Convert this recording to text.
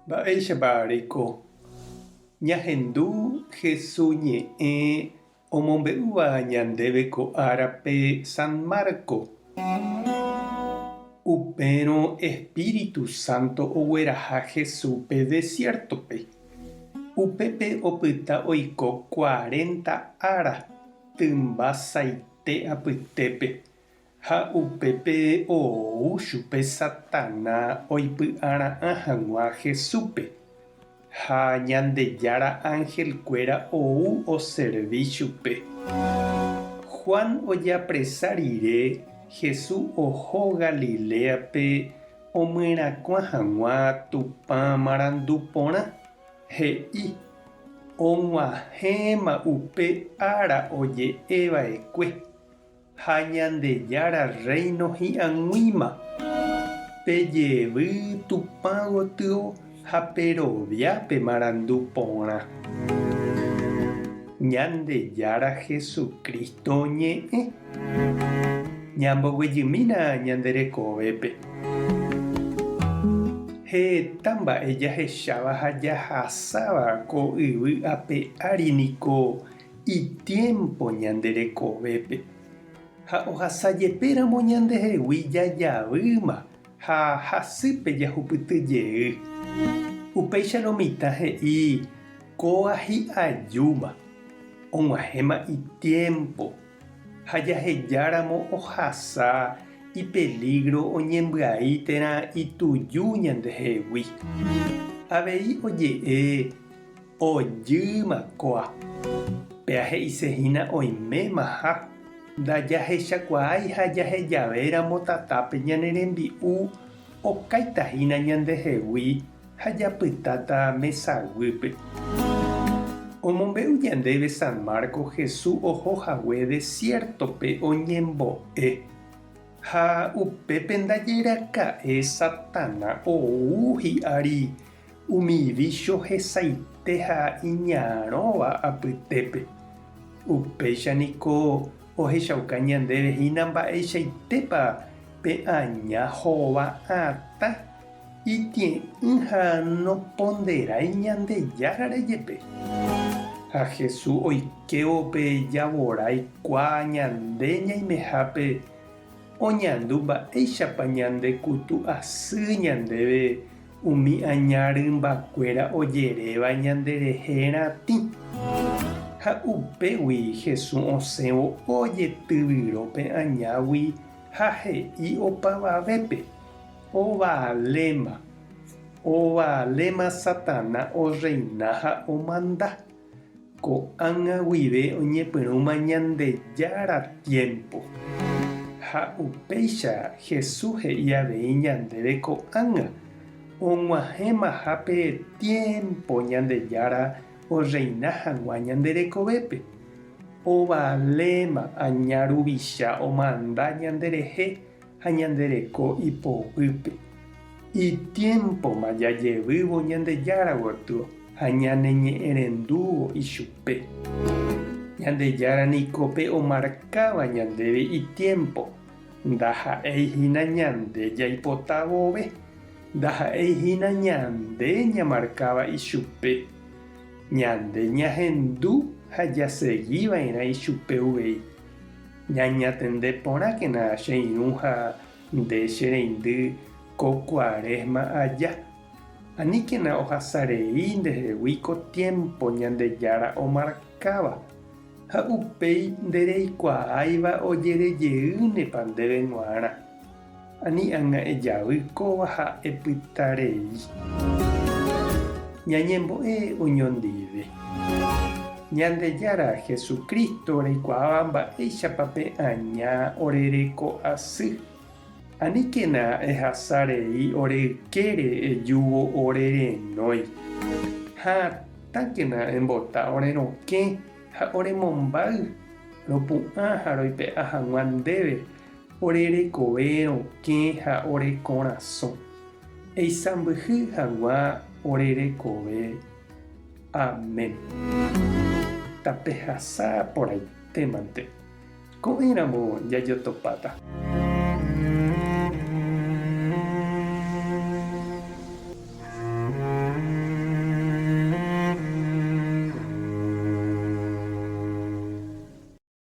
Mba'éichapa reiko? Ñahendu Hesu ñe'ẽ omombe'úva ñandéve ko árape San Marco. Upérõ Espíritu Santo ogueraha Jesúspe desiértope. Upépe opyta oiko cuarenta ára tymba saite apytépe, ha upépe ou chupe Satana oipy'ara'ã hag̃ua Jesúspe. Ha Ñandejára anhelkuéra ou oservi chupe. Juan ojapresa rire, Jesús oho Galiléape omyerakuã hag̃ua Tupã marandu porã, he'i, Og̃uahẽma upe ára oje'e va'ekue, ha Ñandejára Rréino hi'ag̃uíma. Pejevy Tupã gotyo ha perovia pe marandu porã. Ñandejára Jesucristo ñe'ẽ. Ñamboguejymína ñande rekovépe. Heta mba'e jahecháva ha jahasáva ko yvy ape ári niko Itiémpo ñande rekovépe, ha ohasa jepéramo ñandehegui jajavýma ha hasýpe jahupyty jey. Upéicha lo mitã he'i kóa hi'ajúma, og̃uahẽma itiémpo, ha jahejáramo ohasa ipelígro oñembyai térã ituju ñandehegui. Avei oje'e Ojýma kóa. Péa he'ise hína oimémaha ndajahechakuaái ha jahejavéramo tatápe ñane rembi'u okáita hína ñandehegui ha japytáta mesaguýpe. Omombe'u ñandéve San Marcos Jesús oho hague desiértope oñembo'e. Ha upépe ndajeraka'e Satana ou hi'ári Umi vícho hesaite ha iñarõva apytépe. Upéicha niko ohechauka ñandéve hína mba'eichaitépa pe aña hova atã, itie'ỹ ha noponderái Ñandejárare jepe. Ha Jesús oikévo pe javorái kua ñande ñaimehápe oñandu mba'éichapa ñande kutu asy ñandéve Umi aña rymbakuéra ojeréva ñanderehe ratĩ. Ha upégui Jesús osẽvo ojetyvyro pe añágui ha he'i opavavépe, Ovaléma, ovaléma Satana orreina ha omanda. Ko'ág̃a guive oñepyrũma Ñandejára tiémpo. Ha upéicha Jesús he'i avei ñandéve ko'ág̃a og̃uahẽmaha pe tiémpo Ñandejára orreina hag̃ua ñande rekovépe. Ovaléma aña ruvicha omanda ñanderehe ha ñande reko ipoguýpe. Itiémpoma jajevývo Ñandejára gotyo ha ñaneñe'ẽrendúvo ichupe. Ñandejára niko pe omarkáva ñandéve itiémpo, ndaha'éi hína ñande jaipota vove, ndaha'éi hína ñande ñamarkáva ichupe. Ñande ñahendu ha jasegi va'erã ichupe uvei. Ñañatende porãkena che irũ ha nde che reindy ko Cuaresma aja. Aníkena ohasa rei ndehegui ko tiémpo Ñandejára omarkáva, ha upéi ndereikuaáiva ojerejeýnepa ndéve g̃uarã. Ani ág̃a ejavy kóva ha epyta rei. Ñañembo'e oñondive. Ñandejára Jesucristo reikuaáva mba'éichapa pe aña ore reko asy. Aníkena ehasa rei ore ykére ejúvo ore renói. Hatãkena embota ore rokẽ ha ore mombáy ropu'ã ha roipe'a hag̃ua ndéve Ore rekove rokẽ ha ore korasõ. Eisãmbyhy hag̃ua ore rekove. Amén. Tapehasa porãitémante. Ko'ẽramo jajotopáta.